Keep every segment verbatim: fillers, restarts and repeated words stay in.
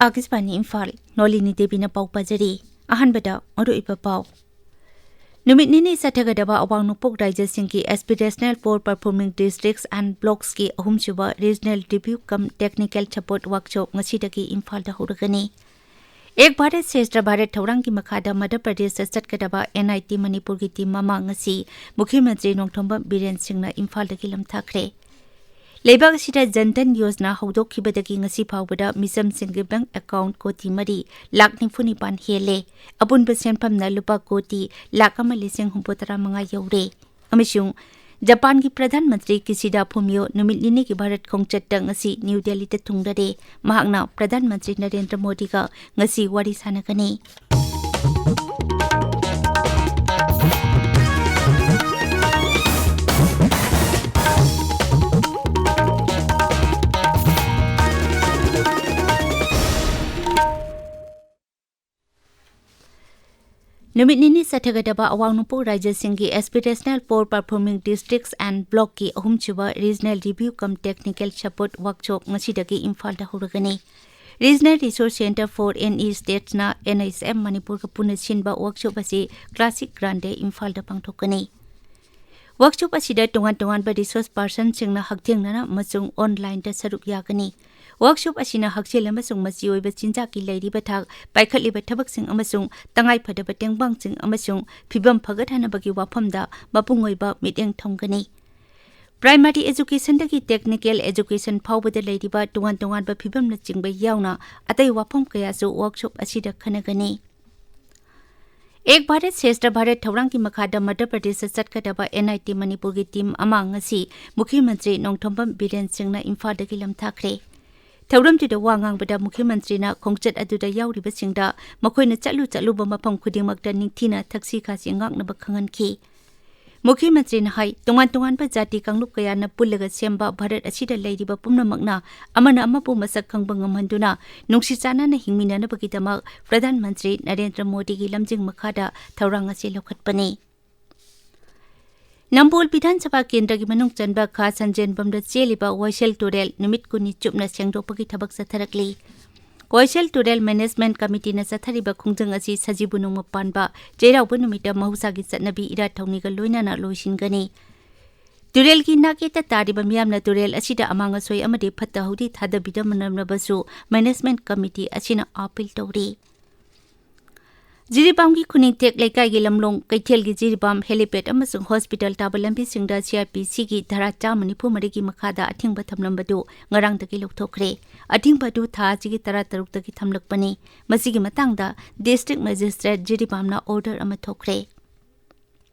ꯑꯥꯀꯥꯁꯕꯥꯅꯤ ꯏꯝꯐꯥꯜ, ꯅꯣꯂꯤꯅꯤ ꯗꯦꯕꯤꯅ ꯄꯥꯎ ꯄꯥꯖꯔꯤ꯫ ꯑꯍꯥꯟꯕꯗ ꯃꯔꯨꯑꯣꯏꯕ ꯄꯥꯎ꯫ ꯅꯨꯃꯤꯠ ꯅꯤꯅꯤ ꯆꯠꯊꯒꯗꯕ ꯑꯋꯥꯡ ꯅꯣꯡꯄꯣꯛ ꯔꯥꯏꯖ꯭ꯌꯁꯤꯡꯒꯤ Aspirational Poor Performing Districts and Blocks ꯀꯤ ꯑꯍꯨꯝꯁꯨꯕ Regional Review cum Technical Support Workshop ꯉꯁꯤꯗꯒꯤ ꯏꯝꯐꯥꯜꯗ ꯍꯧꯔꯒꯅꯤ꯫ ꯑꯦꯛ ꯚꯥꯔꯠ ꯁ꯭ꯔꯦꯁꯊ ꯚꯥꯔꯠ ꯊꯧꯔꯥꯡꯒꯤ ꯃꯈꯥꯗ ꯃꯙ꯭ꯌ ꯄ꯭ꯔꯗꯦꯁꯇ ꯆꯠꯀꯗꯕ ꯑꯦꯟ ꯑꯥꯏ ꯇꯤ ꯃꯅꯤꯄꯨꯔꯒꯤ ꯇꯤꯝ ꯑꯃ ꯉꯁꯤ ꯃꯨꯈ꯭ꯌ ꯃꯟꯇ꯭ꯔꯤ ꯅꯣꯡꯊꯣꯝꯕꯝ ꯕꯤꯔꯦꯟ ꯁꯤꯡꯅ ꯏꯝꯐꯥꯜꯗꯒꯤ ꯂꯝꯊꯥꯈ꯭ꯔꯦ꯫ ꯂꯩꯕꯥꯛ ꯑꯁꯤꯗ ꯖꯟ ꯙꯟ ꯌꯣꯖꯅꯥ ꯍꯧꯗꯣꯛꯈꯤꯕꯗꯒꯤ ꯉꯁꯤ ꯐꯥꯎꯕꯗ ꯃꯤꯆꯝꯁꯤꯡꯒꯤ ꯕꯦꯡꯛ ꯑꯦꯀꯥꯎꯟꯠ ꯀꯣꯇꯤ ꯃꯔꯤ ꯂꯥꯈ ꯅꯤꯐꯨ ꯅꯤꯄꯥꯟ ꯍꯦꯜꯂꯦ꯫ ꯑꯄꯨꯟꯕ ꯁꯦꯟꯐꯝꯅ ꯂꯨꯄꯥ ꯀꯣꯇꯤ ꯂꯥꯈ ꯑꯃ ꯂꯤꯁꯤꯡ ꯍꯨꯝꯐꯨꯇꯔꯥ ꯃꯉꯥ ꯌꯧꯔꯦ꯫ ꯑꯃꯁꯨꯡ ꯖꯄꯥꯟꯒꯤ ꯄ꯭ꯔꯙꯥꯟ ꯃꯟꯇ꯭ꯔꯤ ꯀꯤꯁꯤꯗꯥ ꯐꯨꯃꯤꯌꯣ ꯅꯨꯃꯤꯠ ꯅꯤꯅꯤꯒꯤ ꯚꯥꯔꯠ ꯈꯣꯡꯆꯠꯇ ꯉꯁꯤ ꯅ꯭ꯌꯨ ꯗꯦꯜꯂꯤꯗ ꯊꯨꯡꯂꯔꯦ꯫ ꯃꯍꯥꯛꯅ ꯄ꯭ꯔꯙꯥꯟ ꯃꯟꯇ꯭ꯔꯤ ꯅꯔꯦꯟꯗ꯭ꯔ ꯃꯣꯗꯤꯒ ꯉꯁꯤ ꯋꯥꯔꯤ ꯁꯥꯟꯅꯒꯅꯤ꯫ ꯅꯨꯃꯤꯠ ꯅꯤꯅꯤ ꯆꯠꯊꯒꯗꯕ ꯑꯋꯥꯡ ꯅꯣꯡꯄꯣꯛ ꯔꯥꯏꯖ꯭ꯌꯁꯤꯡꯒꯤ Aspirational Poor Performing Districts and Block ꯀꯤ ꯑꯍꯨꯝꯁꯨꯕ Regional Review cum Technical Support Workshop ꯉꯁꯤꯗꯒꯤ ꯏꯝꯐꯥꯜꯗ ꯍꯧꯔꯒꯅꯤ꯫ Regional Resource Centre for N E States ꯅ N H M ꯃꯅꯤꯄꯨꯔꯒ ꯄꯨꯟꯅ ꯁꯤꯟꯕ workshop ꯑꯁꯤ Classic Grande ꯏꯝꯐꯥꯜꯗ ꯄꯥꯡꯊꯣꯛꯀꯅꯤ꯫ Workshop ꯑꯁꯤꯗ ꯇꯣꯉꯥꯟ ꯇꯣꯉꯥꯟꯕ resource person ꯁꯤꯡꯅ ꯍꯛꯊꯦꯡꯅꯅ ꯑꯃꯁꯨꯡ online ꯗ ꯁꯔꯨꯛ ꯌꯥꯒꯅꯤ꯫ Workshop ꯑꯁꯤꯅ ꯍꯛꯁꯦꯜ ꯑꯃꯁꯨꯡ ꯃꯆꯤ ꯑꯣꯏꯕ ꯆꯤꯟꯖꯥꯛꯀꯤ ꯂꯩꯔꯤꯕ ꯊꯥꯛ, ꯄꯥꯏꯈꯠꯂꯤꯕ ꯊꯕꯛꯁꯤꯡ ꯑꯃꯁꯨꯡ ꯇꯉꯥꯏꯐꯗꯕ ꯇꯦꯡꯕꯥꯡꯁꯤꯡ ꯑꯃꯁꯨꯡ ꯐꯤꯕꯝ ꯐꯒꯠꯍꯟꯅꯕꯒꯤ ꯋꯥꯐꯝꯗ ꯃꯄꯨꯡ ꯑꯣꯏꯕ ꯃꯤꯠꯌꯦꯡ ꯊꯝꯒꯅꯤ꯫ Primary education ꯗꯒꯤ technical education ꯐꯥꯎꯕꯗ ꯂꯩꯔꯤꯕ ꯇꯣꯉꯥꯟ ꯇꯣꯉꯥꯟꯕ ꯐꯤꯕꯝꯅꯆꯤꯡꯕ ꯌꯥꯎꯅ ꯑꯇꯩ ꯋꯥꯐꯝ ꯀꯌꯥꯁꯨ workshop ꯑꯁꯤꯗ ꯈꯟꯅꯒꯅꯤ꯫ ꯑꯦꯛ ꯚꯥꯔꯠ ꯁ꯭ꯔꯦꯁꯊ ꯚꯥꯔꯠ ꯊꯧꯔꯥꯡꯒꯤ ꯃꯈꯥꯗ ꯃꯙ꯭ꯌ ꯄ꯭ꯔꯗꯦꯁꯇ ꯆꯠꯀꯗꯕ ꯑꯦꯟ ꯑꯥꯏ ꯇꯤ ꯃꯅꯤꯄꯨꯔꯒꯤ ꯇꯤꯝ ꯑꯃ ꯉꯁꯤ ꯃꯨꯈ꯭ꯌ ꯃꯟꯇ꯭ꯔꯤ ꯅꯣꯡꯊꯣꯝꯕꯝ ꯕꯤꯔꯦꯟ ꯁꯤꯡꯅ ꯏꯝꯐꯥꯜꯗꯒꯤ ꯂꯝꯊꯥꯈ꯭ꯔꯦ꯫ ꯊꯧꯔꯝꯗꯨꯗ ꯋꯥ ꯉꯥꯡꯕꯗ ꯃꯨꯈ꯭ꯌ ꯃꯟꯇ꯭ꯔꯤꯅ ꯈꯣꯡꯆꯠ ꯑꯗꯨꯗ ꯌꯥꯎꯔꯤꯕꯁꯤꯡꯗ ꯃꯈꯣꯏꯅ ꯆꯠꯂꯨ ꯆꯠꯂꯨꯕ ꯃꯐꯝ ꯈꯨꯗꯤꯡꯃꯛꯇ ꯅꯤꯡꯊꯤꯅ ꯊꯛꯁꯤ ꯈꯥꯁꯤ ꯉꯥꯛꯅꯕ ꯈꯪꯍꯟꯈꯤ꯫ ꯃꯨꯈ꯭ꯌ ꯃꯟꯇ꯭ꯔꯤꯅ ꯍꯥꯏ, ꯇꯣꯉꯥꯟ ꯇꯣꯉꯥꯟꯕ ꯖꯥꯇꯤ ꯀꯥꯡꯂꯨꯞ ꯀꯌꯥꯅ ꯄꯨꯜꯂꯒ ꯁꯦꯝꯕ ꯚꯥꯔꯠ ꯑꯁꯤꯗ ꯂꯩꯔꯤꯕ ꯄꯨꯝꯅꯃꯛꯅ ꯑꯃꯅ ꯑꯃꯕꯨ ꯃꯁꯛ ꯈꯪꯕ ꯉꯝꯍꯟꯗꯨꯅ ꯅꯨꯡꯁꯤ ꯆꯥꯟꯅꯅ ꯍꯤꯡꯃꯤꯟꯅꯅꯕꯒꯤꯗꯃꯛ ꯄ꯭ꯔꯙꯥꯟ ꯃꯟꯇ꯭ꯔꯤ ꯅꯔꯦꯟꯗ꯭ꯔ ꯃꯣꯗꯤꯒꯤ ꯂꯝꯖꯤꯡ ꯃꯈꯥꯗ ꯊꯧꯔꯥꯡ ꯑꯁꯤ ꯂꯧꯈꯠꯄꯅꯤ꯫ ꯅꯝꯕꯣꯜ ꯕꯤꯙꯥꯟ ꯁꯚꯥ ꯀꯦꯟꯗ꯭ꯔꯒꯤ ꯃꯅꯨꯡ ꯆꯟꯕ ꯈꯥ ꯁꯟꯖꯦꯟꯕꯝꯗ ꯆꯦꯜꯂꯤꯕ ꯋꯥꯏꯁꯦꯜ ꯇꯨꯔꯦꯜ ꯅꯨꯃꯤꯠ ꯀꯨꯟꯅꯤ ꯆꯨꯞꯅ ꯁꯦꯡꯗꯣꯛꯄꯒꯤ ꯊꯕꯛ ꯆꯠꯊꯔꯛꯂꯤ꯫ ꯀꯣꯏꯁꯦꯜ ꯇꯨꯔꯦꯜ ꯃꯦꯅꯦꯖꯃꯦꯟꯠ ꯀꯃꯤꯇꯤꯅ ꯆꯠꯊꯔꯤꯕ ꯈꯣꯡꯖꯪ ꯑꯁꯤ ꯁꯖꯤꯕꯨ ꯅꯣꯡꯃ ꯄꯥꯟꯕ ꯆꯩꯔꯥꯎꯕ ꯅꯨꯃꯤꯠꯇ ꯃꯍꯧꯁꯥꯒꯤ ꯆꯠꯅꯕꯤ ꯏꯔꯥꯠ ꯊꯧꯅꯤꯒ ꯂꯣꯏꯅꯅ ꯂꯣꯏꯁꯤꯟꯒꯅꯤ꯫ ꯇꯨꯔꯦꯜꯒꯤ ꯅꯥꯛꯌꯦꯠꯇ ꯇꯥꯔꯤꯕ ꯃꯤꯌꯥꯝꯅ ꯇꯨꯔꯦꯜ ꯑꯁꯤꯗ ꯑꯃꯥꯡ ꯑꯁꯣꯏ ꯑꯃꯗꯤ ꯐꯠꯇ ꯍꯥꯎꯗꯤ ꯊꯥꯗꯕꯤꯗꯅꯕꯁꯨ ꯃꯦꯅꯦꯖꯃꯦꯟꯠ ꯀꯃꯤꯇꯤ ꯑꯁꯤꯅ ꯑꯥꯄꯤꯜ ꯇꯧꯔꯤ꯫ ꯖꯤꯔꯤꯕꯥꯝꯒꯤ ꯈꯨꯅꯤꯡꯊꯦꯛ ꯂꯩꯀꯥꯏꯒꯤ ꯂꯝꯂꯣꯡ ꯀꯩꯊꯦꯜꯒꯤ ꯖꯤꯔꯤꯕꯥꯝ ꯍꯦꯂꯤꯄꯦꯗ ꯑꯃꯁꯨꯡ ꯍꯣꯁꯄꯤꯇꯥꯜ ꯇꯥꯕ ꯂꯝꯕꯤꯁꯤꯡꯗ ꯁꯤ ꯑꯥꯔ ꯄꯤ ꯁꯤꯒꯤ ꯙꯥꯔꯥ ꯆꯥꯝꯃ ꯅꯤꯐꯨ ꯃꯔꯤꯒꯤ ꯃꯈꯥꯗ ꯑꯊꯤꯡꯕ ꯊꯝꯂꯝꯕꯗꯨ ꯉꯔꯥꯡꯗꯒꯤ ꯂꯧꯊꯣꯛꯈ꯭ꯔꯦ꯫ ꯑꯊꯤꯡꯕ ꯑꯗꯨ ꯊꯥ ꯑꯁꯤꯒꯤ ꯇꯔꯥꯇꯔꯨꯛꯇꯒꯤ ꯊꯝꯂꯛꯄꯅꯤ꯫ ꯃꯁꯤꯒꯤ ꯃꯇꯥꯡꯗ ꯗꯤꯁꯇ꯭ꯔꯤꯛ ꯃꯦꯖꯤꯁꯇ꯭ꯔꯦꯠ ꯖꯤꯔꯤꯕꯥꯝꯅ ꯑꯣꯔꯗꯔ ꯑꯃ ꯊꯣꯛꯈ꯭ꯔꯦ꯫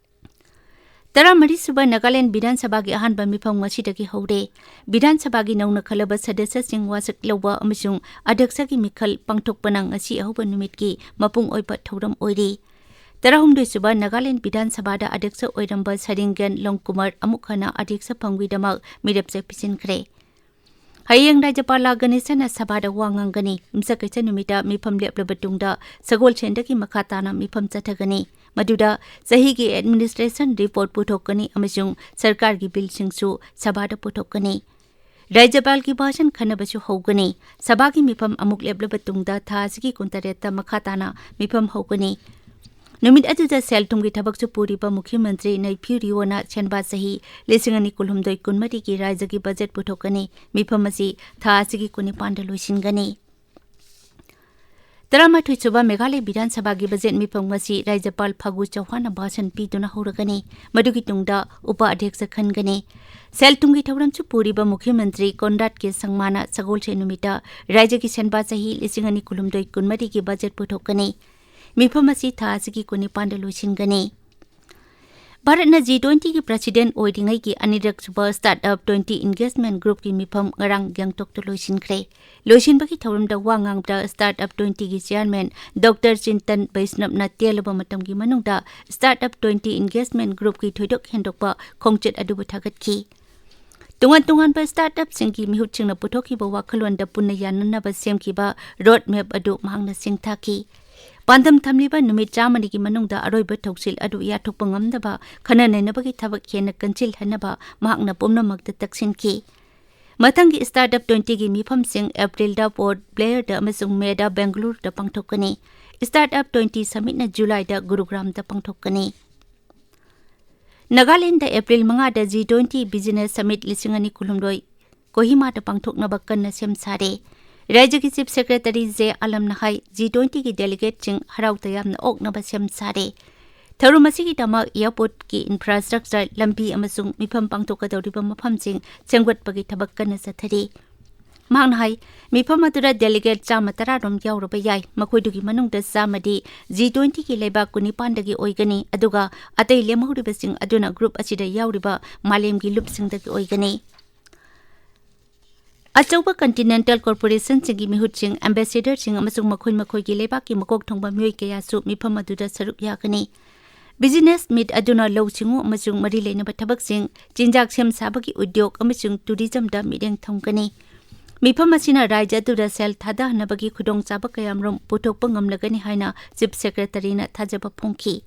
ꯇꯔꯥꯃꯔꯤꯁꯨꯕ ꯅꯥꯒꯥꯂꯦꯟꯗ ꯕꯤꯙꯥꯟ ꯁꯚꯥꯒꯤ ꯑꯍꯥꯟꯕ ꯃꯤꯐꯝ ꯉꯁꯤꯗꯒꯤ ꯍꯧꯔꯦ꯫ ꯕꯤꯙꯥꯟ ꯁꯚꯥꯒꯤ ꯅꯧꯅ ꯈꯜꯂꯕ ꯁꯗꯁ꯭ꯌꯁꯤꯡ ꯋꯥꯁꯛ ꯂꯧꯕ ꯑꯃꯁꯨꯡ ꯑꯙ꯭ꯌꯛꯁꯒꯤ ꯃꯤꯈꯜ ꯄꯥꯡꯊꯣꯛꯄꯅ ꯉꯁꯤ ꯑꯍꯧꯕ ꯅꯨꯃꯤꯠꯀꯤ ꯃꯄꯨꯡ ꯑꯣꯏꯕ ꯊꯧꯔꯝ ꯑꯣꯏꯔꯤ꯫ ꯇꯔꯥꯍꯨꯝꯗꯣꯏꯁꯨꯕ ꯅꯥꯒꯥꯂꯦꯟꯗ ꯕꯤꯙꯥꯟ ꯁꯚꯥꯗ ꯑꯙ꯭ꯌꯛꯁ ꯑꯣꯏꯔꯝꯕ ꯁꯔꯤꯡꯒꯦꯟ ꯂꯣꯡꯀꯨꯃꯥꯔ ꯑꯃꯨꯛ ꯍꯟꯅ ꯑꯙ꯭ꯌꯛꯁ ꯐꯝꯒꯤꯗꯃꯛ ꯃꯤꯔꯦꯞꯆꯦ ꯄꯤꯁꯤꯟꯈ꯭ꯔꯦ꯫ ꯍꯌꯦꯡ ꯔꯥꯖ꯭ꯌꯄꯥꯂꯥ ꯒꯅꯦꯁꯟꯅ ꯁꯚꯥꯗ ꯋꯥ ꯉꯥꯡꯒꯅꯤ꯫ ꯌꯨꯝꯁꯀꯩꯁ ꯅꯨꯃꯤꯠꯇ ꯃꯤꯐꯝ ꯂꯦꯞꯂꯕ ꯇꯨꯡꯗ ꯁꯒꯣꯜꯁꯦꯟꯗꯒꯤ ꯃꯈꯥ ꯇꯥꯅ ꯃꯤꯐꯝ ꯆꯠꯊꯒꯅꯤ꯫ ꯃꯗꯨꯗ ꯆꯍꯤꯒꯤ ꯑꯦꯗꯃꯤꯅꯤꯁꯇ꯭ꯔꯦꯁꯟ ꯔꯤꯄꯣꯔꯠ ꯄꯨꯊꯣꯛꯀꯅꯤ ꯑꯃꯁꯨꯡ ꯁꯔꯀꯥꯔꯒꯤ ꯕꯤꯜꯁꯤꯡꯁꯨ ꯁꯚꯥꯗ ꯄꯨꯊꯣꯛꯀꯅꯤ꯫ ꯔꯥꯖ꯭ꯌꯄꯥꯜꯒꯤ ꯚꯥꯁꯟ ꯈꯟꯅꯕꯁꯨ ꯍꯧꯒꯅꯤ꯫ ꯁꯚꯥꯒꯤ ꯃꯤꯐꯝ ꯑꯃꯨꯛ ꯂꯦꯞꯂꯕ ꯇꯨꯡꯗ ꯊꯥ ꯑꯁꯤꯒꯤ ꯀꯨꯟꯇꯔꯦꯠꯇ ꯃꯈꯥ ꯇꯥꯅ ꯃꯤꯐꯝ ꯍꯧꯒꯅꯤ꯫ ꯅꯨꯃꯤꯠ ꯑꯗꯨꯗ ꯁꯦꯜ ꯊꯨꯝꯒꯤ ꯊꯕꯛꯁꯨ ꯄꯨꯔꯤꯕ ꯃꯨꯈ꯭ꯌ ꯃꯟꯇ꯭ꯔꯤ ꯅꯩꯐꯤꯌꯨ ꯔꯤꯑꯣꯅ ꯁꯦꯟꯕꯥ ꯆꯍꯤ ꯂꯤꯁꯤꯡ ꯑꯅꯤ ꯀꯨꯟꯍꯨꯝꯗꯣꯏ ꯀꯨꯟꯃꯔꯤꯒꯤ ꯔꯥꯖ꯭ꯌꯒꯤ ꯕꯖꯦꯠ ꯄꯨꯊꯣꯛꯀꯅꯤ꯫ ꯃꯤꯐꯝ ꯑꯁꯤ ꯊꯥ ꯑꯁꯤꯒꯤ ꯀꯨꯟꯅꯤꯄꯥꯟꯗ ꯂꯣꯏꯁꯤꯟꯒꯅꯤ꯫ ꯇꯔꯥꯃꯥꯊꯣꯏꯁꯨꯕ ꯃꯦꯘꯥꯂꯌ ꯕꯤꯙꯥꯟ ꯁꯚꯥꯒꯤ ꯕꯖꯦꯠ ꯃꯤꯐꯝ ꯉꯁꯤ ꯔꯥꯖ꯭ꯌꯄꯥꯜ ꯐꯥꯒꯨ ꯆꯧꯍꯥꯟꯅ ꯚꯥꯁꯟ ꯄꯤꯗꯨꯅ ꯍꯧꯔꯒꯅꯤ꯫ ꯃꯗꯨꯒꯤ ꯇꯨꯡꯗ ꯎꯄ ꯑꯙ꯭ꯌꯛꯁ ꯈꯟꯒꯅꯤ꯫ ꯁꯦꯜ ꯊꯨꯝꯒꯤ ꯊꯧꯔꯝꯁꯨ ꯄꯨꯔꯤꯕ ꯃꯨꯈ꯭ꯌ ꯃꯟꯇ꯭ꯔꯤ ꯀꯣꯟꯔꯥꯗ ꯀꯦ ꯁꯪꯃꯥꯅ ꯁꯒꯣꯜꯁꯦꯟ ꯅꯨꯃꯤꯠꯇ ꯔꯥꯖ꯭ꯌꯒꯤ ꯁꯦꯟꯕꯥ ꯆꯍꯤ ꯂꯤꯁꯤꯡ ꯑꯅꯤ ꯀꯨꯟꯍꯨꯝꯗꯣꯏ ꯀꯨꯟꯃꯔꯤꯒꯤ ꯕꯖꯦꯠ ꯄꯨꯊꯣꯛꯀꯅꯤ꯫ ꯃꯤꯐꯝ ꯑꯁꯤ ꯊꯥ ꯑꯁꯤꯒꯤ ꯀꯨꯟꯅꯤꯄꯥꯟꯗ ꯂꯣꯏꯁꯤꯟꯒꯅꯤ꯫ ꯚꯥꯔꯠꯅ ꯖꯤ ꯇ꯭ꯋꯦꯟꯇꯤꯒꯤ ꯄ꯭ꯔꯁꯤꯗꯦꯟꯠ ꯑꯣꯏꯔꯤꯉꯩꯒꯤ ꯑꯅꯤꯔꯛꯁꯨꯕ ꯁ꯭ꯇꯥꯔꯠ ꯑꯞ ꯇ꯭ꯋꯦꯟꯇꯤ ꯏꯟꯒꯦꯖꯃꯦꯟꯠ ꯒ꯭ꯔꯨꯞꯀꯤ ꯃꯤꯐꯝ ꯉꯔꯥꯡ ꯒꯦꯡꯇꯣꯛꯇ ꯂꯣꯏꯁꯤꯟꯈ꯭ꯔꯦ꯫ ꯂꯣꯏꯁꯤꯟꯕꯒꯤ ꯊꯧꯔꯝꯗ ꯋꯥ ꯉꯥꯡꯕꯗ ꯁ꯭ꯇꯥꯔꯠ ꯑꯞ ꯇ꯭ꯋꯦꯟꯇꯤꯒꯤ ꯆꯤꯌꯥꯔꯃꯦꯟ ꯗꯣꯛꯇꯔ ꯆꯤꯟꯇꯟ ꯕꯩꯁꯅꯕꯅ ꯇꯦꯜꯂꯕ ꯃꯇꯝꯒꯤ ꯃꯅꯨꯡꯗ ꯁ꯭ꯇꯥꯔꯠ ꯑꯞ ꯇ꯭ꯋꯦꯟꯇꯤ ꯏꯟꯒꯦꯖꯃꯦꯟꯠ ꯒ꯭ꯔꯨꯞꯀꯤ ꯊꯣꯏꯗꯣꯛ ꯍꯦꯟꯗꯣꯛꯄ ꯈꯣꯡꯆꯠ ꯑꯗꯨꯕꯨ ꯊꯥꯒꯠꯈꯤ꯫ ꯇꯣꯉꯥꯟ ꯇꯣꯉꯥꯟꯕ ꯁ꯭ꯇꯥꯔꯠ ꯑꯞꯁꯤꯡꯒꯤ ꯃꯤꯍꯨꯠꯁꯤꯡꯅ ꯄꯨꯊꯣꯛꯈꯤꯕ ꯋꯥꯈꯜꯂꯣꯟꯗ ꯄꯨꯟꯅ ꯌꯥꯅꯅꯕ ꯁꯦꯝꯈꯤꯕ ꯔꯣꯗ ꯃꯦꯞ ꯑꯗꯨ ꯃꯍꯥꯛꯅ ꯁꯤꯡꯊꯥꯈꯤ꯫ ꯄꯥꯟꯗꯝ ꯊꯝꯂꯤꯕ ꯅꯨꯃꯤꯠ ꯆꯥꯝꯃꯅꯤꯒꯤ ꯃꯅꯨꯡꯗ ꯑꯔꯣꯏꯕ ꯊꯧꯁꯤꯜ ꯑꯗꯨ ꯌꯥꯊꯣꯛꯄ ꯉꯝꯅꯕ ꯈꯟꯅ ꯅꯩꯅꯕꯒꯤ ꯊꯕꯛ ꯍꯦꯟꯅ ꯀꯟꯁꯤꯜꯍꯟꯅꯕ ꯃꯍꯥꯛꯅ ꯄꯨꯝꯅꯃꯛꯇ ꯇꯛꯁꯤꯟꯈꯤ꯫ ꯃꯊꯪꯒꯤ Startup twenty ꯒꯤ ꯃꯤꯐꯝꯁꯤꯡ ꯑꯦꯄ꯭ꯔꯤꯜꯗ ꯄꯣꯔꯠ ꯕ꯭ꯂꯦꯌꯔꯗ ꯑꯃꯁꯨꯡ ꯃꯦꯗ ꯕꯦꯡꯒꯂꯨꯔꯨꯗ ꯄꯥꯡꯊꯣꯛꯀꯅꯤ꯫ Startup twenty Summitꯅ ꯖꯨꯂꯥꯏꯗ ꯒꯨꯔꯨꯒ꯭ꯔꯥꯝꯗ ꯄꯥꯡꯊꯣꯛꯀꯅꯤ꯫ ꯅꯥꯒꯥꯂꯦꯟꯗ ꯑꯦꯄ꯭ꯔꯤꯜ ꯃꯉꯥꯗ G twenty Business Summit ꯂꯤꯁꯤꯡ ꯑꯅꯤ ꯀꯨꯟꯍꯨꯝꯗꯣꯏ ꯀꯣꯍꯤꯃꯥꯗ ꯄꯥꯡꯊꯣꯛꯅꯕ ꯀꯟꯅ ꯁꯦꯝ ꯁꯥꯔꯦ꯫ ꯔꯥꯖ꯭ꯌꯒꯤ Chief Secretary J ꯑꯥꯂꯝꯅ ꯍꯥꯏ, G twenty ꯒꯤ delegateꯁꯤꯡ ꯍꯔꯥꯎ ꯇꯌꯥꯝꯅ ꯑꯣꯛꯅꯕ ꯁꯦꯝ ꯁꯥꯔꯦ꯫ ꯊꯧꯔꯝ ꯑꯁꯤꯒꯤꯗꯃꯛ airportꯀꯤ infrastructure, ꯂꯝꯕꯤ ꯑꯃꯁꯨꯡ ꯃꯤꯐꯝ ꯄꯥꯡꯊꯣꯛꯀꯗꯧꯔꯤꯕ ꯃꯐꯝꯁꯤꯡ ꯁꯦꯝꯒꯠꯄꯒꯤ ꯊꯕꯛ ꯀꯟꯅ ꯆꯠꯊꯔꯤ꯫ ꯃꯍꯥꯛꯅ ꯍꯥꯏ, ꯃꯤꯐꯝ ꯑꯗꯨꯗ delegate ꯆꯥꯝꯃ ꯇꯔꯥ ꯔꯣꯝ ꯌꯥꯎꯔꯕ ꯌꯥꯏ, ꯃꯈꯣꯏꯗꯨꯒꯤ ꯃꯅꯨꯡꯗ ꯆꯥꯝꯃꯗꯤ G twenty ꯒꯤ ꯂꯩꯕꯥꯛ ꯀꯨꯟꯅꯤꯄꯥꯟꯗꯒꯤ ꯑꯣꯏꯒꯅꯤ, ꯑꯗꯨꯒ ꯑꯇꯩ ꯂꯦꯝꯍꯧꯔꯤꯕꯁꯤꯡ ꯑꯗꯨꯅ group ꯑꯁꯤꯗ ꯌꯥꯎꯔꯤꯕ ꯃꯥꯂꯦꯝꯒꯤ ꯂꯨꯞꯁꯤꯡꯗꯒꯤ ꯑꯣꯏꯒꯅꯤ꯫ ꯑꯆꯧꯕ continental corporationꯁꯤꯡꯒꯤ ꯃꯤꯍꯨꯠꯁꯤꯡ, ambassadorꯁꯤꯡ ꯑꯃꯁꯨꯡ ꯃꯈꯣꯏ ꯃꯈꯣꯏꯒꯤ ꯂꯩꯕꯥꯛꯀꯤ ꯃꯀꯣꯛ ꯊꯣꯡꯕ ꯃꯤꯑꯣꯏ ꯀꯌꯥꯁꯨ ꯃꯤꯐꯝ ꯑꯗꯨꯗ ꯁꯔꯨꯛ ꯌꯥꯒꯅꯤ꯫ Business meet ꯑꯗꯨꯅ ꯂꯧꯎ ꯁꯤꯡꯎ ꯑꯃꯁꯨꯡ ꯃꯔꯤ ꯂꯩꯅꯕ ꯊꯕꯛꯁꯤꯡ, ꯆꯤꯟꯖꯥꯛ ꯁꯦꯝ ꯁꯥꯕꯒꯤ ꯎꯗ꯭ꯌꯣꯒ ꯑꯃꯁꯨꯡ tourismꯗ ꯃꯤꯠꯌꯦꯡ ꯊꯝꯒꯅꯤ꯫ ꯃꯤꯐꯝ ꯑꯁꯤꯅ ꯔꯥꯖ꯭ꯌ ꯑꯗꯨꯗ ꯁꯦꯜ ꯊꯥꯗꯍꯟꯅꯕꯒꯤ ꯈꯨꯗꯣꯡꯆꯥꯕ ꯀꯌꯥꯃꯔꯨꯝ ꯄꯨꯊꯣꯛꯄ ꯉꯝꯂꯒꯅꯤ ꯍꯥꯏꯅ Chief Secretaryꯅ ꯊꯥꯖꯕ ꯐꯣꯡꯈꯤ꯫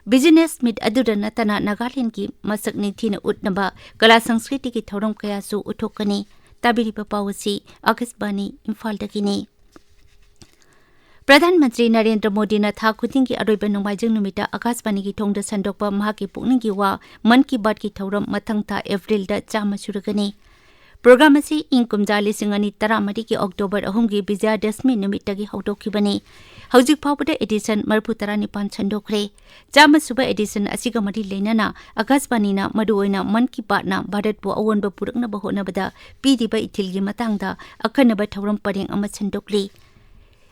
Business meet ꯑꯗꯨꯗ ꯅꯠꯇꯅ ꯅꯥꯒꯥꯂꯦꯟꯗꯒꯤ ꯃꯁꯛ ꯅꯤꯡꯊꯤꯅ ꯎꯠꯅꯕ ꯀꯂꯥ ꯁꯪꯁꯀ꯭ꯔꯤꯇꯤꯒꯤ ꯊꯧꯔꯝ ꯀꯌꯥꯁꯨ ꯎꯠꯊꯣꯛꯀꯅꯤ꯫ ꯇꯥꯕꯤꯔꯤꯕ ꯄꯥꯎ ꯑꯁꯤ ꯑꯀꯥꯁꯕꯥꯅꯤ ꯏꯝꯐꯥꯜꯗꯒꯤꯅꯤ꯫ ꯄ꯭ꯔꯙꯥꯟ ꯃꯟꯇ꯭ꯔꯤ ꯅꯔꯦꯟꯗ꯭ꯔ ꯃꯣꯗꯤꯅ ꯊꯥ ꯈꯨꯗꯤꯡꯒꯤ ꯑꯔꯣꯏꯕ ꯅꯣꯡꯃꯥꯏꯖꯤꯡ ꯅꯨꯃꯤꯠꯇ ꯑꯀꯥꯁꯕꯥꯅꯤꯒꯤ ꯊꯣꯡꯗ ꯁꯟꯗꯣꯛꯄ ꯃꯍꯥꯛꯀꯤ ꯄꯨꯛꯅꯤꯡꯒꯤ ꯋꯥ ꯃꯟ ꯀꯤ ꯕꯥꯠꯀꯤ ꯊꯧꯔꯝ ꯃꯊꯪ ꯊꯥ ꯑꯦꯄ꯭ꯔꯤꯜꯗ ꯆꯥꯝꯃ ꯁꯨꯔꯒꯅꯤ꯫ Program ꯑꯁꯤ ꯏꯪ ꯀꯨꯝꯖꯥ ꯂꯤꯁꯤꯡ ꯑꯅꯤ ꯇꯔꯥꯃꯔꯤꯒꯤ ꯑꯣꯛꯇꯣꯕꯔ ꯑꯍꯨꯝꯒꯤ ꯕꯤꯖꯌꯗꯁꯃꯤ ꯅꯨꯃꯤꯠꯇꯒꯤ ꯍꯧꯗꯣꯛꯈꯤꯕꯅꯤ꯫ ꯍꯧꯖꯤꯛ ꯐꯥꯎꯕꯗ edition ꯃꯔꯤꯐꯨ ꯇꯔꯥꯅꯤꯄꯥꯟ ꯁꯟꯗꯣꯛꯈ꯭ꯔꯦ꯫ ꯆꯥꯝꯃ ꯁꯨꯕ edition ꯑꯁꯤꯒ ꯃꯔꯤ ꯂꯩꯅꯅ ꯑꯀꯥꯁꯕꯥꯅꯤꯅ ꯃꯔꯨꯑꯣꯏꯅ ꯃꯟ ꯀꯤ ꯕꯥꯠꯅ ꯚꯥꯔꯠꯄꯨ ꯑꯑꯣꯟꯕ ꯄꯨꯔꯛꯅꯕ ꯍꯣꯠꯅꯕꯗ ꯄꯤꯔꯤꯕ ꯏꯊꯤꯜꯒꯤ ꯃꯇꯥꯡꯗ ꯑꯈꯟꯅꯕ ꯊꯧꯔꯝ ꯄꯔꯦꯡ ꯑꯃ ꯁꯟꯗꯣꯛꯂꯤ꯫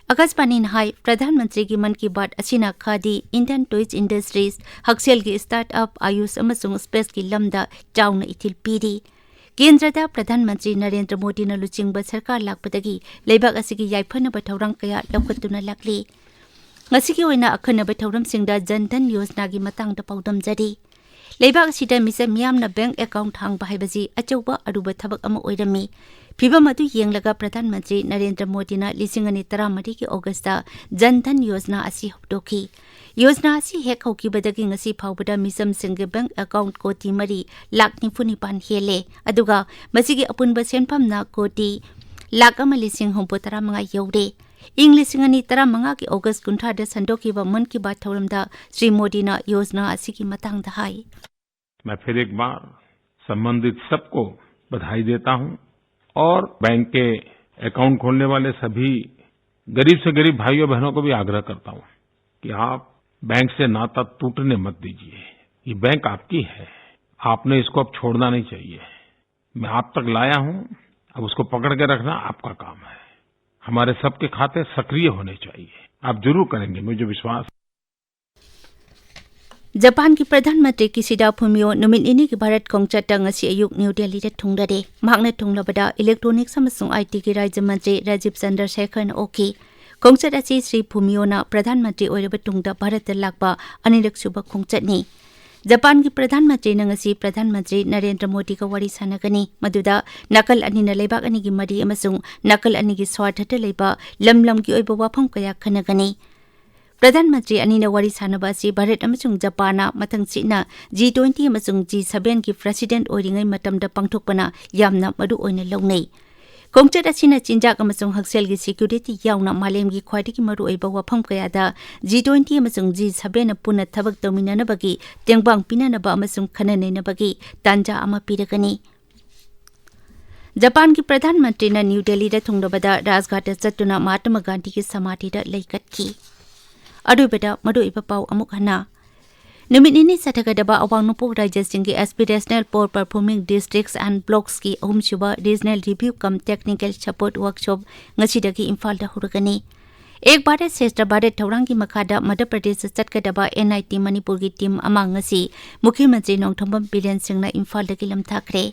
ꯑꯀꯥꯁꯕꯥꯅꯤꯅ ꯍꯥꯏ, ꯄ꯭ꯔꯙꯥꯟ ꯃꯟꯇ꯭ꯔꯤꯒꯤ ꯃꯟ ꯀꯤ ꯕꯥꯠ ꯑꯁꯤꯅ ꯈꯥꯗꯤ, Indian toys industries, ꯍꯛꯁꯦꯜꯒꯤ startup, ꯑꯌꯨꯁ ꯑꯃꯁꯨꯡ spaceꯀꯤ ꯂꯝꯗ ꯆꯥꯎꯅ ꯏꯊꯤꯜ ꯄꯤꯔꯤ꯫ ꯀꯦꯟꯗ꯭ꯔꯗ ꯄ꯭ꯔꯙꯥꯟ ꯃꯟꯇ꯭ꯔꯤ ꯅꯔꯦꯟꯗ꯭ꯔ ꯃꯣꯗꯤꯅ ꯂꯨꯆꯤꯡꯕ ꯁꯔꯀꯥꯔ ꯂꯥꯛꯄꯗꯒꯤ ꯂꯩꯕꯥꯛ ꯑꯁꯤꯒꯤ ꯌꯥꯏꯐꯅꯕ ꯊꯧꯔꯥꯡ ꯀꯌꯥ ꯂꯧꯈꯠꯇꯨꯅ ꯂꯥꯛꯂꯤ꯫ ꯉꯁꯤꯒꯤ ꯑꯣꯏꯅ ꯑꯈꯟꯅꯕ ꯊꯧꯔꯝꯁꯤꯡꯗ ꯖꯟ ꯙꯟ ꯌꯣꯖꯅꯥꯒꯤ ꯃꯇꯥꯡꯗ ꯄꯥꯎꯗꯝꯖꯔꯤ꯫ ꯂꯩꯕꯥꯛ ꯑꯁꯤꯗ ꯃꯤꯆꯝ ꯃꯤꯌꯥꯝꯅ bank account ꯍꯥꯡꯕ ꯍꯥꯏꯕꯁꯤ ꯑꯆꯧꯕ ꯑꯔꯨꯕ ꯊꯕꯛ ꯑꯃ ꯑꯣꯏꯔꯝꯃꯤ꯫ ꯐꯤꯚꯝ ꯑꯗꯨ ꯌꯦꯡꯂꯒ ꯄ꯭ꯔꯙꯥꯟ ꯃꯟꯇ꯭ꯔꯤ ꯅꯔꯦꯟꯗ꯭ꯔ ꯃꯣꯗꯤꯅ ꯂꯤꯁꯤꯡ ꯑꯅꯤ ꯇꯔꯥꯃꯔꯤꯒꯤ ꯑꯣꯒꯁꯇ ꯖꯟ ꯙꯟ ꯌꯣꯖꯅꯥ ꯑꯁꯤ ꯍꯧꯗꯣꯛꯈꯤ꯫ ꯌꯣꯖꯅꯥ ꯑꯁꯤ ꯍꯦꯛ ꯍꯧꯈꯤꯕꯗꯒꯤ ꯉꯁꯤ ꯐꯥꯎꯕꯗ ꯃꯤꯆꯝꯁꯤꯡꯒꯤ ꯕꯦꯡꯛ ꯑꯦꯀꯥꯎꯟꯠ ꯀꯣꯇꯤ ꯃꯔꯤ ꯂꯥꯈ ꯅꯤꯐꯨ ꯅꯤꯄꯥꯟ ꯍꯦꯜꯂꯦ, ꯑꯗꯨꯒ ꯃꯁꯤꯒꯤ ꯑꯄꯨꯟꯕ ꯁꯦꯟꯐꯝꯅ ꯀꯣꯇꯤ ꯂꯥꯈ ꯑꯃ ꯂꯤꯁꯤꯡ ꯍꯨꯝꯐꯨ ꯇꯔꯥ ꯃꯉꯥ ꯌꯧꯔꯦ꯫ ꯏꯪ ꯂꯤꯁꯤꯡ ꯑꯅꯤ ꯇꯔꯥ ꯃꯉꯥꯒꯤ ꯑꯣꯒꯁ ꯀꯨꯟꯊ꯭ꯔꯥꯗ ꯁꯟꯗꯣꯛꯈꯤꯕ ꯃꯟ ꯀꯤ ꯕꯥꯠ ꯊꯧꯔꯝꯗ ꯁ꯭ꯔꯤ ꯃꯣꯗꯤꯅ ꯌꯣꯖꯅꯥ ꯑꯁꯤꯒꯤ ꯃꯇꯥꯡꯗ ꯍꯥꯏ꯫ मैं फिर एक बार संबंधित सबको बधाई देता हूं और बैंक के अकाउंट खोलने वाले सभी गरीब से गरीब भाइयों बहनों को भी आग्रह करता हूं कि आप बैंक से नाता टूटने मत दीजिए। ये बैंक आपकी है, आपने इसको अब छोड़ना नहीं चाहिए। मैं आप तक लाया हूं, अब उसको पकड़ के रखना आपका काम है। हमारे सबके खाते सक्रिय होने चाहिए। आप जरूर करेंगे, मुझे विश्वास है। ꯖꯄꯥꯟꯒꯤ ꯄ꯭ꯔꯙꯥꯟ ꯃꯟꯇ꯭ꯔꯤ ꯀꯤꯁꯤꯗꯥ ꯐꯨꯃꯤꯑꯣ ꯅꯨꯃꯤꯠ ꯅꯤꯅꯤꯒꯤ ꯚꯥꯔꯠ ꯈꯣꯡꯆꯠꯇ ꯉꯁꯤ ꯑꯌꯨꯛ ꯅ꯭ꯌꯨ ꯗꯦꯜꯂꯤꯗ ꯊꯨꯡꯂꯔꯦ꯫ ꯃꯍꯥꯛꯅ ꯊꯨꯡꯂꯕꯗ ꯏꯂꯦꯛꯇ꯭ꯔꯣꯅꯤꯛꯁ ꯑꯃꯁꯨꯡ ꯑꯥꯏ ꯇꯤꯒꯤ ꯔꯥꯖ꯭ꯌ ꯃꯟꯇ꯭ꯔꯤ ꯔꯥꯖꯤꯕ ꯆꯟꯗ꯭ꯔ ꯁꯦꯈꯔꯅ ꯑꯣꯛꯈꯤ꯫ ꯈꯣꯡꯆꯠ ꯑꯁꯤ ꯁ꯭ꯔꯤ ꯐꯨꯃꯤꯑꯣꯅ ꯄ꯭ꯔꯙꯥꯟ ꯃꯟꯇ꯭ꯔꯤ ꯑꯣꯏꯔꯕ ꯇꯨꯡꯗ ꯚꯥꯔꯠꯇ ꯂꯥꯛꯄ ꯑꯅꯤꯔꯛ ꯁꯨꯕ ꯈꯣꯡꯆꯠꯅꯤ꯫ ꯖꯄꯥꯟꯒꯤ ꯄ꯭ꯔꯙꯥꯟ ꯃꯟꯇ꯭ꯔꯤꯅ ꯉꯁꯤ ꯄ꯭ꯔꯙꯥꯟ ꯃꯟꯇ꯭ꯔꯤ ꯅꯔꯦꯟꯗ꯭ꯔ ꯃꯣꯗꯤꯒ ꯋꯥꯔꯤ ꯁꯥꯟꯅꯒꯅꯤ, ꯃꯗꯨꯗ ꯅꯥꯀꯜ ꯑꯅꯤꯅ ꯂꯩꯕꯥꯛ ꯑꯅꯤꯒꯤ ꯃꯔꯤ ꯑꯃꯁꯨꯡ ꯅꯥꯀꯜ ꯑꯅꯤꯒꯤ ꯁ꯭ꯋꯥꯔꯊꯇ ꯂꯩꯕ ꯂꯝ ꯂꯝꯒꯤ ꯑꯣꯏꯕ ꯋꯥꯐꯝ ꯀꯌꯥ ꯈꯟꯅꯒꯅꯤ꯫ ꯄ꯭ꯔꯙꯥꯟ ꯃꯟꯇ꯭ꯔꯤ ꯑꯅꯤꯅ ꯋꯥꯔꯤ ꯁꯥꯟꯅꯕ ꯑꯁꯤ ꯚꯥꯔꯠ ꯑꯃꯁꯨꯡ ꯖꯄꯥꯟꯅ ꯃꯊꯪꯁꯤꯠꯅ ꯖꯤ ꯇ꯭ꯋꯦꯟꯇꯤ ꯑꯃꯁꯨꯡ ꯖꯤ ꯁꯚꯦꯟꯒꯤ ꯄ꯭ꯔꯁꯤꯗꯦꯟꯠ ꯑꯣꯏꯔꯤꯉꯩ ꯃꯇꯝꯗ ꯄꯥꯡꯊꯣꯛꯄꯅ ꯌꯥꯝꯅ ꯃꯔꯨ ꯑꯣꯏꯅ ꯂꯧꯅꯩ꯫ ꯈꯣꯡꯆꯠ ꯑꯁꯤꯅ ꯆꯤꯟꯖꯥꯛ ꯑꯃꯁꯨꯡ ꯍꯛꯁꯦꯜꯒꯤ ꯁꯦꯀ꯭ꯌꯨꯔꯤꯇꯤ ꯌꯥꯎꯅ ꯃꯥꯂꯦꯝꯒꯤ ꯈ꯭ꯋꯥꯏꯗꯒꯤ ꯃꯔꯨꯑꯣꯏꯕ ꯋꯥꯐꯝ ꯀꯌꯥꯗ ꯖꯤ ꯇ꯭ꯋꯦꯟꯇꯤ ꯑꯃꯁꯨꯡ ꯖꯤ ꯁꯚꯦꯟꯅ ꯄꯨꯟꯅ ꯊꯕꯛ ꯇꯧꯃꯤꯟꯅꯅꯕꯒꯤ ꯇꯦꯡꯕꯥꯡ ꯄꯤꯅꯅꯕ ꯑꯃꯁꯨꯡ ꯈꯟꯅ ꯅꯩꯅꯕꯒꯤ ꯇꯥꯟꯖꯥ ꯑꯃ ꯄꯤꯔꯒꯅꯤ꯫ ꯖꯄꯥꯟꯒꯤ ꯄ꯭ꯔꯙꯥꯟ ꯃꯟꯇ꯭ꯔꯤꯅ ꯅ꯭ꯌꯨ ꯗꯦꯜꯂꯤꯗ ꯊꯨꯡꯂꯕꯗ ꯔꯥꯖꯘꯥꯠꯇ ꯆꯠꯇꯨꯅ ꯃꯍꯥꯇꯃꯥ ꯒꯥꯟꯙꯤꯒꯤ ꯁꯃꯥꯙꯤꯗ ꯂꯩꯀꯠꯈꯤ꯫ ꯑꯔꯣꯏꯕꯗ ꯃꯔꯨꯑꯣꯏꯕ ꯄꯥꯎ ꯑꯃꯨꯛ ꯍꯟꯅ꯫ ꯅꯨꯃꯤꯠ ꯅꯤꯅꯤ ꯆꯠꯊꯒꯗꯕ ꯑꯋꯥꯡ ꯅꯣꯡꯄꯣꯛ ꯔꯥꯖ꯭ꯌꯁꯤꯡꯒꯤ Aspirational Poor Performing Districts and Blocks ꯀꯤ ꯑꯍꯨꯝꯁꯨꯕ Regional Review cum Technical Support Workshop ꯉꯁꯤꯗꯒꯤ ꯏꯝꯐꯥꯜꯗ ꯍꯧꯔꯒꯅꯤ꯫ ꯑꯦꯛ ꯚꯥꯔꯠ ꯁ꯭ꯔꯦꯁ꯭ꯊ ꯚꯥꯔꯠ ꯊꯧꯔꯥꯡꯒꯤ ꯃꯈꯥꯗ ꯃꯙ꯭ꯌ ꯄ꯭ꯔꯗꯦꯁꯇ ꯆꯠꯀꯗꯕ ꯑꯦꯟ ꯑꯥꯏ ꯇꯤ ꯃꯅꯤꯄꯨꯔꯒꯤ ꯇꯤꯝ ꯑꯃ ꯉꯁꯤ ꯃꯨꯈ꯭ꯌ ꯃꯟꯇ꯭ꯔꯤ ꯅꯣꯡꯊꯣꯝꯕꯝ ꯕꯤꯔꯦꯟ ꯁꯤꯡꯅ ꯏꯝꯐꯥꯜꯗꯒꯤ ꯂꯝꯊꯥꯈ꯭ꯔꯦ꯫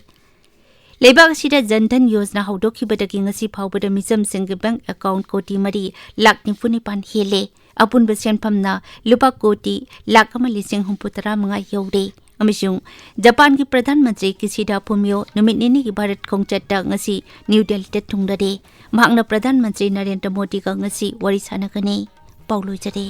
ꯂꯩꯕꯥꯛ ꯑꯁꯤꯗ ꯖꯟ ꯙꯟ ꯌꯣꯖꯅꯥ ꯍꯧꯗꯣꯛꯈꯤꯕꯗꯒꯤ ꯉꯁꯤ ꯐꯥꯎꯕꯗ ꯃꯤꯆꯝꯁꯤꯡꯒꯤ ꯕꯦꯡꯛ ꯑꯦꯀꯥꯎꯟꯠ ꯀꯣꯇꯤ ꯃꯔꯤ ꯂꯥꯈ ꯅꯤꯐꯨ ꯅꯤꯄꯥꯟ ꯍꯦꯜꯂꯦ꯫ ꯑꯄꯨꯟꯕ ꯁꯦꯟꯐꯝꯅ ꯂꯨꯄꯥ ꯀꯣꯇꯤ ꯂꯥꯈ ꯑꯃ ꯂꯤꯁꯤꯡ ꯍꯨꯝꯐꯨ ꯇꯔꯥ ꯃꯉꯥ ꯌꯧꯔꯦ꯫ ꯑꯃꯁꯨꯡ ꯖꯄꯥꯟꯒꯤ ꯄ꯭ꯔꯙꯥꯟ ꯃꯟꯇ꯭ꯔꯤ ꯀꯤꯁꯤꯗꯥ ꯐꯨꯃꯤꯌꯣ ꯅꯨꯃꯤꯠ ꯅꯤꯅꯤꯒꯤ ꯚꯥꯔꯠ ꯈꯣꯡꯆꯠꯇ ꯉꯁꯤ ꯅ꯭ꯌꯨ ꯗꯦꯜꯂꯤꯗ ꯊꯨꯡꯂꯔꯦ꯫ ꯃꯍꯥꯛꯅ ꯄ꯭ꯔꯙꯥꯟ ꯃꯟꯇ꯭ꯔꯤ ꯅꯔꯦꯟꯗ꯭ꯔ ꯃꯣꯗꯤꯒ ꯉꯁꯤ ꯋꯥꯔꯤ ꯁꯥꯟꯅꯒꯅꯤ꯫ ꯄꯥꯎ ꯂꯣꯏꯖꯔꯦ꯫